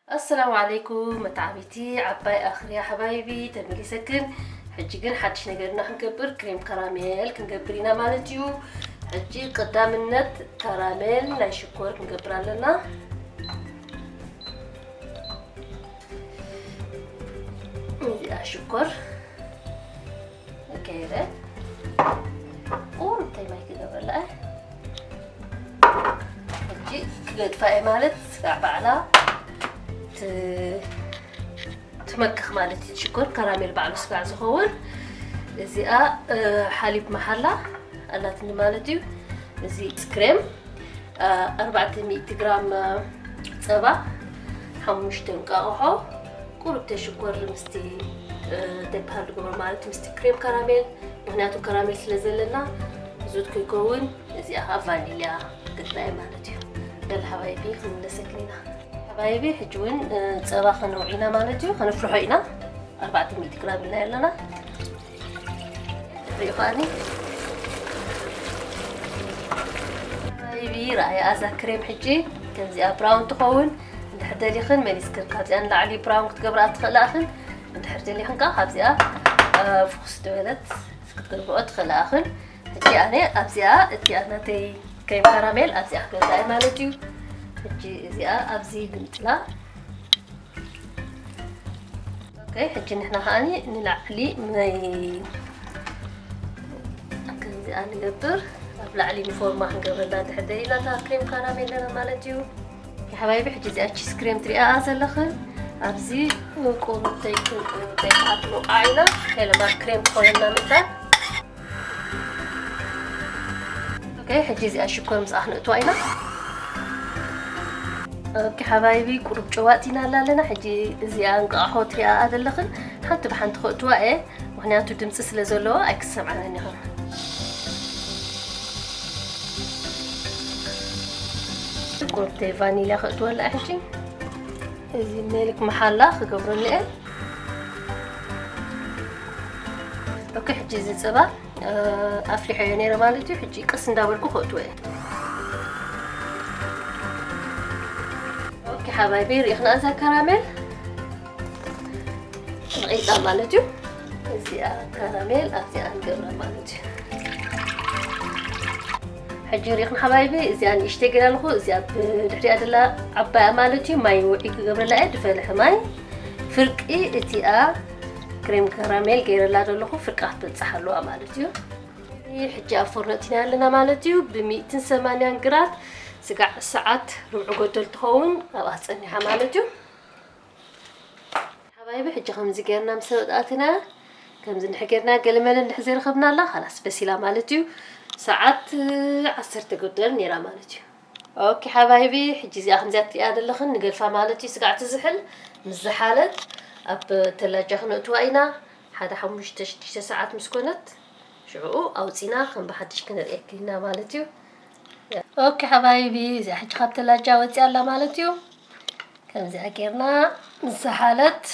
ኣሰላሙ ዓለይኩም መተዓቢቲ ዓባይ ኣኽርያ ሓባይቢ ተመሊሰክን። ሕጂ ግን ሓድሽ ነገርና ክንገብር ክሬም ካራሜል ክንገብር ኢና ማለት እዩ። ሕጂ ቀዳምነት ካራሜል ናይ ሽኮር ክንገብር ኣለና። እዚኣ ሽኮር ገይረ ቁሩብተይ ማይ ክገብረላ እየ። ሕጂ ክገድፋ እየ ማለት ስጋዕ ባዕላ ት- ትመክኽ ማለት እዩ። ሽኮር ካራሜል ባዕሉ ስጋዕ ዝኸውን እዚኣ ሓሊብ መሓላ ኣላትኒ ማለት እዩ። እዚ ክሬም ኣርባዕተ ሚእቲ ግራም ጸባ፣ ሓሙሽተ እንቃቕሖ፣ ቁሩብ ተሽኮር ምስቲ ተፓል ግብሮ ማለት ምስቲ ክሬም ካራሜል፣ ምክንያቱ ካራሜል ስለ ዘለና ብዙት ከይከውን እዚኣ ከዓ ቫኒልያ ገድፋ እየ ማለት እዩ። ገለ ሓባይቢ ክንመለሰክን ኢና። ሓባይቢ ሕጂ እውን ጸባ ከነውዒና ማለት እዩ። ከነፍልሖ ኢና። ኣርባዕተ ሚእቲ ግራም ኢልና ኣለና። ሪኢኻኒ ሓባይቢ። ረኣያ ኣዛ ክሬም ሕጂ ከምዚኣ ብራውን ትኸውን። እንድሕር ደሊኽን መሊስክን ካብዚኣ ንላዕሊ ብራውን ክትገብራ ትኽእላ እኽን። እንድሕር ደሊኽን ከዓ ካብዚኣ ፍኹስ ዝበለት ክትገብኦ ትኽእላ እኽን። ሕጂ ኣነ ኣብዚኣ እቲ ናተይ ክሬም ካራሜል ኣብዚኣ ክገብራ እየ ማለት እዩ። ሕጂ እዚኣ ኣብዚ ግምጥላ። ኦኬ፣ ሕጂ ንሕና ከዓኒ ንላዕሊ ናይ ከምዚኣ ንገብር፣ ኣብ ላዕሊ ንፎርማ ክንገብረላ እንድሕር ደሊና እታ ክሬም ካራሜል ኣለና ማለት እዩ። ሓባይቢ፣ ሕጂ እዚኣ ቺስ ክሬም ትሪኣ ዘለኽን ኣብዚ ቁሩብ ተይ- ተይከኣት ንውቃዕ ኢና። ከለማ ክሬም ትኾነና ምእንታን። ኦኬ፣ ሕጂ እዚኣ ሽኮር ምስኣ ክንእትዋ ኢና። ኦኬ ሓባይቢ፣ ቁሩብ ጨው ኣእቲናላ ኣለና። ሕጂ እዚኣ እንቃቕሖ ትሪኣ ዘለኽን ሓንቲ ብሓንቲ ከእትዋ እየ፣ ምክንያቱ ድምፂ ስለ ዘለዎ ኣይክሰምዓንን ይኸውን። ቁሩብተይ ቫኒልያ ከእትወላ እየ። ሕጂ እዚ ሜልክ መሓላ ክገብረሉ እየ። ኦኬ፣ ሕጂ እዚ ጸባ ኣፍሊሐዮ ነይረ ማለት እዩ። ሕጂ ቀስ እንዳበልኩ ከእትዎ እየ። ኦኬ ሓባይቢ፣ ሪኢኽና እዛ ካራሜል ቂጣ ማለት እዩ። እዚኣ ካራሜል ኣብዚኣ ንገብራ ማለት እዩ። ሕጂ ሪኢኽን ሓባይቢ፣ እዚኣ ንእሽተይ ገይረ ኣለኹ። እዚኣ ብድሕሪኣ ዘላ ዓባያ ማለት እዩ። ማይ ውዒ ክገብረላ እየ፣ ዝፈለሐ ማይ። ፍርቂ እቲኣ ክሬም ካራሜል ገይረላ ዘለኹ ፍርቃ ክትበጽሕ ኣለዋ ማለት እዩ። ሕጂ ኣብ ፎርኖ እቲና ኣለና ማለት እዩ። ብሚእትን ሰማንያን ግራት ስጋዕ ሰዓት ርብዒ ጎደል ትኸውን ኣብኣ ጸኒሓ ማለት እዩ። ሓባይቢ፣ ሕጂ ከምዚ ጌርና ምስ ኣወጣእትና፣ ከምዚ እንድሕር ጌርና ገለመለ እንድሕር ዘይረኸብናላ፣ ካላስ በሲላ ማለት እዩ። ሰዓት ዓሰርተ ጎደል ነይራ ማለት እዩ። ኦኬ ሓባይቢ፣ ሕጂ እዚኣ ከምዚኣ ትሪኣ ዘለኽን ንገድፋ ማለት እዩ። ስጋዕ ትዝሕል፣ ምስ ዝሓለት ኣብ ተላጃ ክነእትዋ ኢና። ሓደ ሓሙሽተ ሽዱሽተ ሰዓት ምስ ኮነት፣ ሽዑኡ ኣውፂና ከም ብሓድሽ ክነርእየኪ ኢና ማለት እዩ። ኦኬ ሓባይቢ፣ እዚኣ ሕጂ ካብ ተላጃ ወፂኣ ኣላ ማለት እዩ። ከምዚኣ ጌርና ምስ ዝሓለት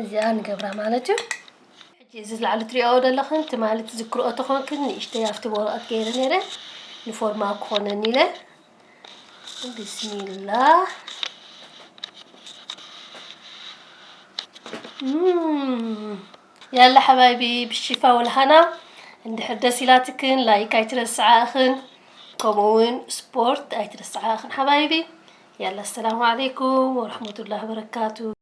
እዚኣ ንገብራ ማለት እዩ። ሕጂ እዚ ላዕሊ ትሪኦ ዘለኽን ትማሊ ትዝክርኦ ተኾንክን ንእሽተይ ኣብቲ ብወረቐት ገይረ ነይረ ንፎርማ ክኾነኒ ኢለ። ብስሚላህ። እም፣ ያላ ሓባይቢ ብሽፋ ወልሃና። እንድሕር ደስ ኢላትክን ላይክ ኣይትረስዓ እኽን፣ ከምኡ እውን ስፖርት ኣይትረስዓ እኽን ሓባይቢ። ያላ፣ ኣሰላሙ ዓለይኩም ወረሕመቱላሂ ወበረካቱ።